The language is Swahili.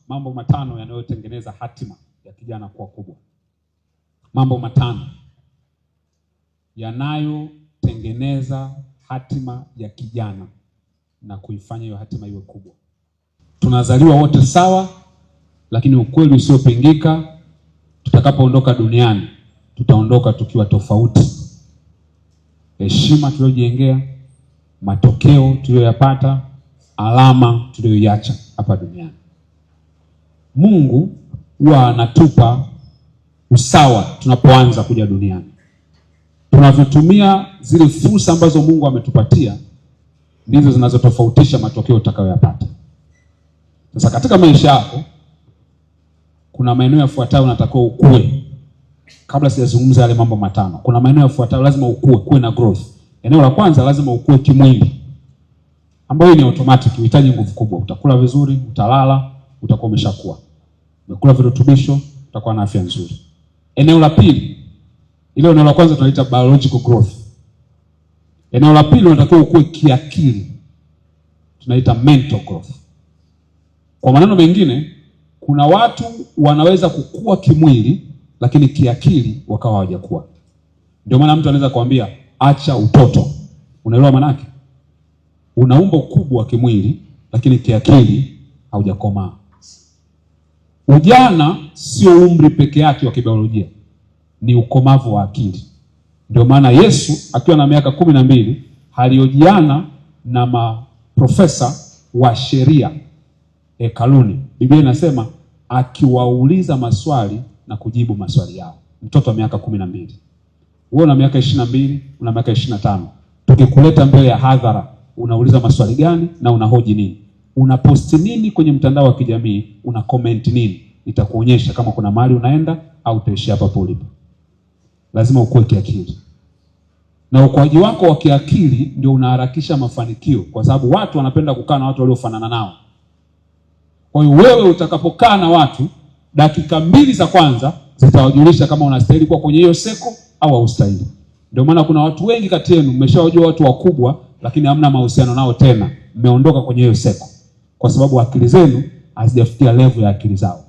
Mambo matano yanayotengeneza hatima ya kijana kuwa kubwa. Mambo matano yanayotengeneza hatima ya kijana na kuifanya hiyo hatima iwe kubwa. Tunazaliwa wote sawa, lakini ukweli usiopingika, tutakapoondoka duniani tutaondoka tukiwa tofauti. Heshima tuliyojengea, matokeo tuliyoyapata, alama tuliyoiacha hapa duniani. Mungu huwa anatupa usawa tunapoanza kuja duniani. Tunavyotumia zile fursa ambazo Mungu ametupatia ndizo zinazotofautisha matokeo utakayoyapata. Sasa katika maisha yako kuna maeneo yafuatayo unatakiwa ukue. Kabla sijazungumza yale mambo matano, kuna maeneo yafuatayo lazima ukue, kuwe na growth. Eneo la kwanza, lazima ukue kimwili, ambayo ni automatic, unahitaji nguvu kubwa. Utakula vizuri, utalala, utakuwa umeshakuwa. Umekula virutubisho, utakuwa na afya nzuri. Eneo la pili, ile eneo la kwanza tunaita biological growth. Eneo la pili unatakiwa ukue kiakili, tunaita mental growth. Kwa maneno mengine, kuna watu wanaweza kukua kimwili lakini kiakili wakawa hawajakuwa. Ndio maana mtu anaweza kuambia acha utoto. Unaelewa maana yake? Una umbo kubwa kimwili lakini kiakili haujakomaa. Ujana sio umri peke yake wa kibiolojia, ni ukomavu wa akili. Ndio maana Yesu akiwa na miaka 12 aliojiana na maprofesa wa sheria hekaluni. Biblia inasema akiwauliza maswali na kujibu maswali yao. Mtoto wa miaka 12, wewe una miaka 22, una miaka 25, tukikuleta mbele ya hadhara unauliza maswali gani na unahoji nini? Unaposti nini kwenye mtandao wa kijamii? Una comment nini? Itakuonyesha kama kuna mahali unaenda au utaishia hapa ulipo. Lazima ukue kiakili, na ukuaji wako wa kiakili ndio unaharakisha mafanikio, kwa sababu watu wanapenda kukaa na watu waliofanana nao. Kwa hiyo wewe utakapokaa na watu, dakika mbili za kwanza zitawajulisha kama unastahili kuwa kwenye hiyo seko au haustahili. Ndio maana kuna watu wengi kati yenu mmeshawajua watu wakubwa, lakini hamna mahusiano nao tena, mmeondoka kwenye hiyo seko, kwa sababu akili zenu hazijafikia level ya akili zao.